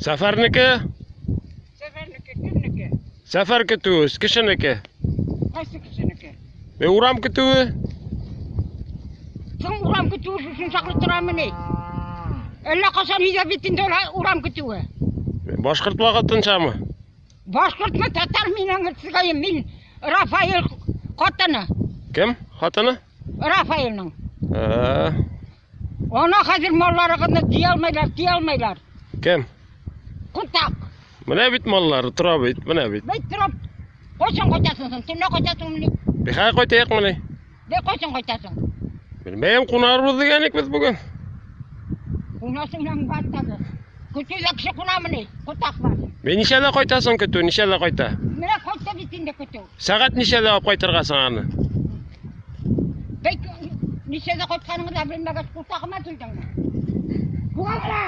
Сәфәрнеке? Сәфәрнеке кемнеке? Сәфәр көтүе, кешенеке. Кайсы кешенеке? Е, урам көтүе. Соң урам көтүе шушын чаклы торамыни? Әллә кашан өйдә бит инде ул урам көтүе. Башкорт вакытынчамы? Башкортмы, татар мин аңлатсызгаем. Мин Рафаэль хатыны. Кем? Хатыны? Рафаэльның. Ә, Ана хәзер малларыгызны тия алмайлар, тия алмайлар. Кем? Кутак. Менә бит маллары тора бит, менә бит. Бит торып. Кайчан кайтасың соң? Төнлә кайтасыңмыни? Бихай кайтайык менә. Бе кайчан кайтасың? Белмәем, кунарбыз дигән идек без бүген. Кунасың яң бар тагы. Көтүдә кеше кунамыни? Кутак бар. Мин ничәдә кайтасың көтү, ничәдә кайта? Менә кайтты бит инде көтү. Сәгать ничәдә алып кайтырга соң аны? Бәй, ничәдә кайтканыңны да белмәгәч, кутагыма килдеңме? Була!